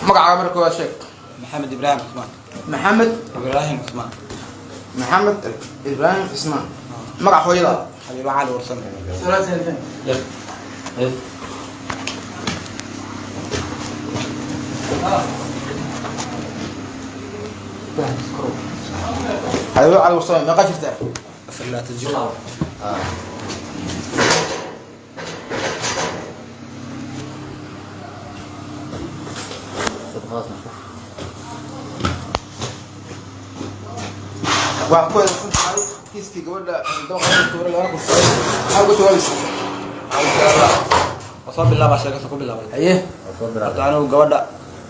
Magacaaga marka koowaad sheeg. Maxamed Ibraahim Cusmaan. Maxamed Ibraahim Cusmaan. Maxamed Ibraahim Cismaan. Magac hooyada? Xabiibo Cali Warsan. Xabiibo Cali Warsame. Meeqa jirtaa? 24 jir. Waxaa ku eedeysan tahay kiiskii gabadha dabaqa lagana kursaday. Maxaa uga jawaabaysaa? Waa soo bilaabaa, sheekada ku bilaabay. Haye. Horta anigu gabadha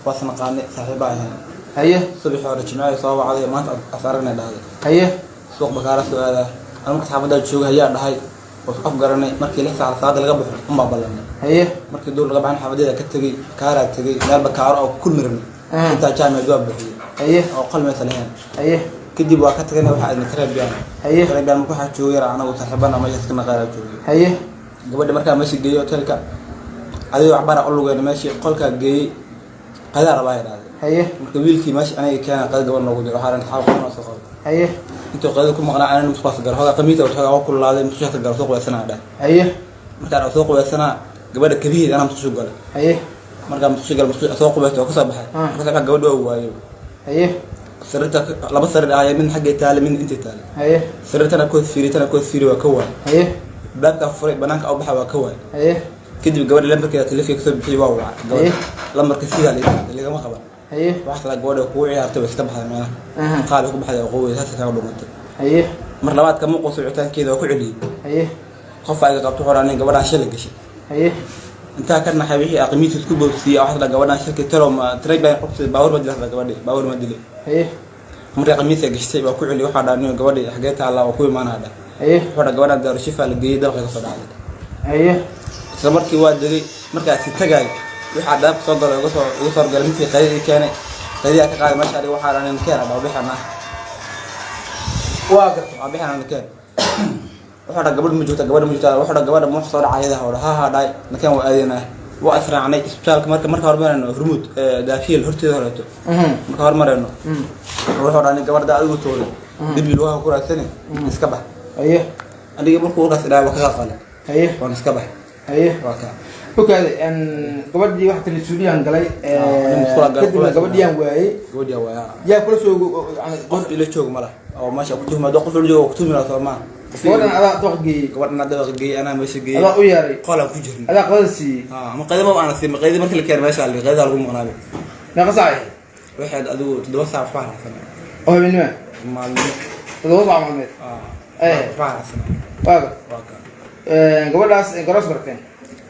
waas naqaanay, saaxiiba ahayn. Haye. Subaxii hore jimcaha soo wacday, maanta as aragnay dhahday. Haye. Suuq Bakaara soo aadaa, anigu marka xaafaddaa jooga hayaa dhahay, oo af garanay. Markii 6 saac salaada laga baxo unbaa ballanay. Haye. Markii duur laga baxan xaafadeeda ka tegey, Bakaaraa tegey, meel Bakaaro oo kulmi rabnay. Intaa jaamicad waa buuxiyey. Haye. Oo qol meesa lahayn. Haye. Kadib waa ka tagayna, waxaa aadnay Kareebiyaan. Haye. Kareebiyaan marka waxaa joogay yar anagu saaxiibana meesha iska naqaanaa joogay. Haye. Gabadha markaa meesha geeyey hotelka, adigoo waxbara u lugeen, meeshii qolkaa geeyey, qadaa rabaa idhaahday. Haye. Marka wiilkii meesha aniga keena, qada gabadh noogu diray, waxaa dhahay xaal qofna soo qabo. Haye. Intuu qadada ku maqnaa anana musqaas galo, hogaa qamiisa hogaa waa kululaaday, musqushaas galo, soo qubaysanaa dhahay. Haye. Markaan soo qubaysanaa, gabadha kabihiid anaa musqushu galay. Haye. Markaa musqushu galay, musqusha soo qubaystay oo kasoo baxay. Markaas waxaa gabadha waa waayo. Haye. Sariirta laba sariir ahaya, mid xaggay taale, mid intay taale. Haye. Sariirtana kood fiiri, tana kood fiiri, waa ka waay. Haye. Baabkaa furay, banaanka u baxa, waa ka waay. Haye. Kadib gabadha lambarkeeda taleefanka kasoo bixiyay, waa wacay gabadha. Lambarka sidaa ligama qaban. Haye. Waxaa talaa gabadha kugu ciyaartay, way iska baxday meelaha. Qaali ku baxday oo qowey saasa kaaga dhumatay. Haye. Mar labaad kama quuso wicitaankeeda, waa ku celiyey. Haye. Qof iga qabto, wuxuu dhahay gabadhaan shalay gashay. Haye. Intaa ka naxay wixii aqmiisa isku boobsiiyey, waxaa talaa gabadhaan shalkay talow ma taray baan qofsi baabuur ma dilay gabadhi, baabuur ma dilay. Haye. Markii qamiisa gashtay waa ku celiyey, waxaa dhahay nin gabadhi xagee taallaa, waa ku imaanaa dhahay. Haye. Wuxuu dhahay gabadhaan Daarushifa la geeyey, dabaqay kasoo dhacday. Haye. Isla markii waa degay, markaasi tagay waxaa daabka soo galay, uga soo uga soo horgalay midkii qadadii keenay, qadiyaa ka qaaday meesha. Adiga waxaa dhahay nin keen waa bixan ah. Waa gartay. Waa bixan keen. Wuxuu dhahay gabadh ma joogta, gabadh ma joogta. Wuxuu dhahay gabadha ma wax soo dhacay ayada hore ha ha dhahay nakeen, waa aadeenaa, waa israacnay isbitaalka. Marka hormarayno Hormuud Daafiyel horteeda horeeto. Marka hormarayno, wuxuu dhahay nin gabadha adigu tooday dibi lugaha ku raadsane, iska bax. Haye. Aniga markuu warkaas idhahay waa ka qalqalay. Haye. Waan iska bax. Haye. Waa kaa. Okaade, gabadhii waxa tiri suuliyaan galay. Nin musqula galay. Kadibna gabadhiyaan waayey. Gabadhi waa Yaa kula soo? Qof ila joog ma lah oo meesha ku tuhma, qof ila joogo ku tuhmi lahaa soo maaha. Gabadhan adaa dabaqa geeyey? Gabadhan dabaqa geeyey, anaa meesha geeyey. Adaa u yeeray? Qolaan ku jirnay. Adaa qadada siiyey? Ha, ma qadima aana siin, ma qadii markii la keenay meesha la qadidaa lagu maqnaabay. Meeqa saac ahayd? Waxaad adigu 7 saac waxbaa raacsanaa. Oo habeenimo? Maalmo. 7 saac maalmeed? Ah, waxbaa raacsanaa. Waa gar Waa ka. Gabadhaas garoos barteen?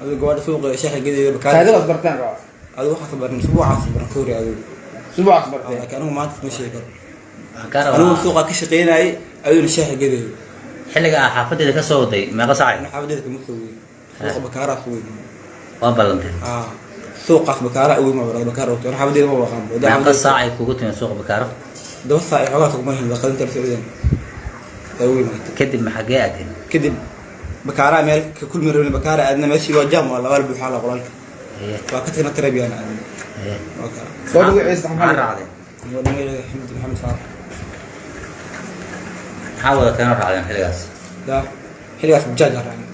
Adigu gabadha suuqa sheekha gedeeda Bakaar. Kaadidaas barteen rabaa. Adigu waxaad baran subuucaas baran ka hori adigu. Subuucaas barteen? Laakiin anigu maanta ma sheegi karo. Waxaan kaa Anigu rabaa suuqa ka shaqeynayay, adiguna sheekha gedeeda. Xilliga aa xaafadeeda ka soo waday meeqa saacay? Ana xaafadeeda kama soo weyn, suuqa Bakaaraa soo weyn. Waa ballanteen? Ah, suuqaas Bakaara ugu ma Bakaara waqti ana xaafadeeda ma waqaan. Meeqa saacay kugu timid suuqa Bakaaro? 7 saac iyo xoogaa kuma hin qadinta la socdeen ay ugu imaatay. Kadib maxagee aadeen? Kadib Bakaaraa meel ka kulmi rabnay, Bakaara aadna, meeshii waa jaam, waa labaa buuxaa la qolalka. Haye. Waa ka tagna, Tarabiyan aadna. Haye. Waa ka. Gabadha magaciisa maxaa maxaa? Raacdeen? Gabadha magaceeda Xamdi Maxamed Faarax. Maxaa wadateen oo raacdeen xilligaas? Daa xilligaas bajaaj aan raacnay.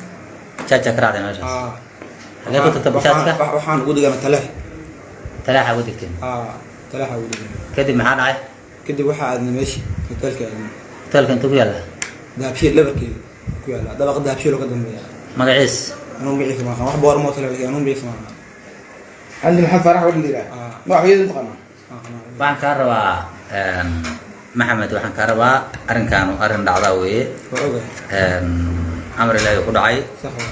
Jaaja ka raacdeen meeshaas? Ah. Xagee ku tagta bajaajka? Waxaan ugu deganaa Taleex. Taleexa ugu degteen? Ah, Taleexa ugu deganaa. Kadib maxaa dhacay? Kadib waxaa aadnay meeshii hotelka aadnay. Hotelka intuu ku yaalla? Dahabshiil dhabarkeeda ku yaalla, dabaqa Dahabshiil oo ka dambeeya. Magaciis? Anuu magaciisa ma aqaan, wax boor moo tale, laakiin anuu magaciisa ma aqaan. Xamdi Maxamed Faarax gabadha la yidhaha? Ah. Magac hooyada mataqaanaa? Waxaan kaa rabaa Maxamed, waxaan kaa rabaa arrinkaanu arrin dhacdaa weeye. Waa ogahay. Amar Ilaahi ku dhacay. Sax waa.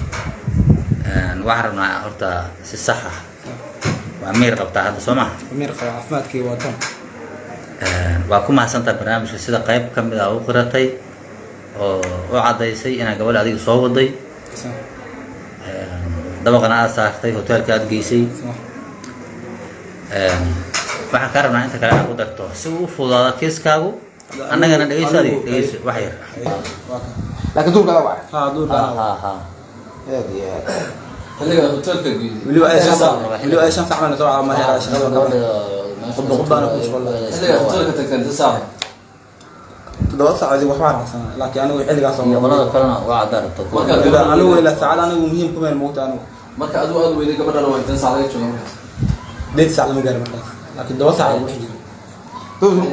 Waxaan rabnaa horta si sax ah. Waa miir qabtaa hadda, soo maha? Miir qaba, caafimaadkii waa tan. Waa ku mahadsantahay barnaamijka sida qayb ka mid ah u qiratay oo u caddaysay inaad gabadha adiga soo waday. Sax. Dabaqana aad saartay, hoteelka aad geysay. Sax. Waxaan kaa rabnaa inta kale aad ku darto si uu u fududaado kiiskaagu, annagana dhegeyso, adiga dhegeyso wax yar. Waa ka. Laakiin duurka adaa wacay? Ha, duurka. Ha ha ha. Aad iyo aad. Xilliga hotelka geeyay. Weliba ay 5 saac, weliba ay 5 saac baan soo wacaa ma shaqada gabadha. Khudba khudbaana ku mashquul. Xilliga hotelka tagteen inta saac? 7 saac adigu waxbaa raacsanaa, laakiin anigu xilligaas oo Iyo qolada kalena waa cadaan rabta. Marka- Ilaa anigu ilaa saacad anigu muhiim kuma moogta anigu. Marka adigu aad weyday gabadhana waa intan saac laga jooga markaas? 8 saac lama gaari markaas, laakiin 7 saac lagu dhex jiro.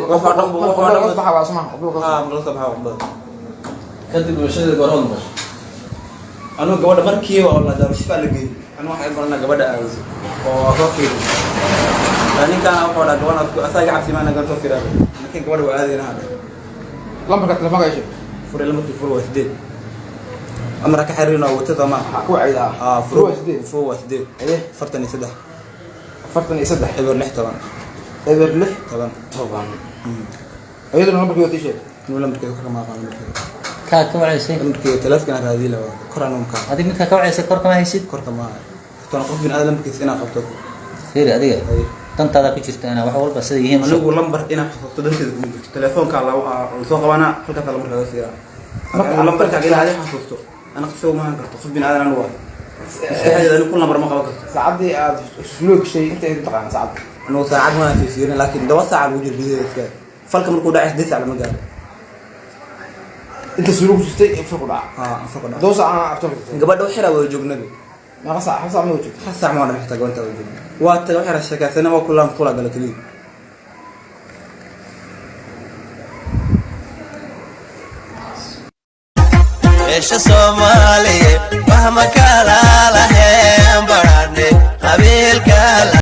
Baxa waa suma. Ah, marka la soo baxaa khudbada. Kadib dhimashadeeda goorma maqashay? Anigu gabadha markiiba oo la daarushifaa la geeyey, anigu waxay baranaa gabadha aawdo oo soo fiiri. Ninkaan wuxuu dhaa gabadha asaa iga cabsi maana gan soo fiiraa, laakiin gabadha waa aadayna hadha. Lambarka telefoonka ishe. Fure lambarkii, fure waa 8, amara ka xiriirina waa wata soomaa. Ku wacida. Ah, fure waa 8. Fure waa 8. Aye. 43. 43. 06 10. 06. 10. 10. Iyaduna lambarkii wata ishe. Anigu lambarkeeda korka ma aqaan lambarkeeda. Kaa ka wacaysay? Lambarkeeda telefonkaan raadiyi la waa kor anigu makaa. Adig midkaa ka wacaysay kor kama haysid? Korka ma tona qof bin aadam lambarkiisa inaan qabto. Fiiri adiga. Aye. Dantaada ku jirta inaa wax walba sida yihiin u sheeg. Anigu lambar inaan xasuusto danteeda kuma jirto. Telefoonkaa la soo qabanaa, halkaasaa lambarka laga siiraa. Anigu lambarkaaga inaa adiga xasuusto ana qofka ma ahan karto. Qof bin aadan anigu waa maskaxdeeda anigu kun lambar ma qaban karto. Saacaddii aad loo gashay inta ay taqaan saacadda? Anigu saacad ma fiirfiirin, laakiin 7 saac lagu jiro gudaheeda iska falka markuu dhacay 8 saac lama gaaro. Inta suulo ku jirtay fur ku dhaca? Haa, falka dhaca. 7 saac aan abtoon jirtay? Gabadha wax yaraa wada joognabi. Meeqa saac? Hal saac ma joogtay? Hal saac ma dhan xitaa gabadha wada joogna. Waa tagay, wax yaraa sheekaysana, waa kulaan kula gala keliya. Beesha Soomaaliye wax ma kala laheen, barane qabiil.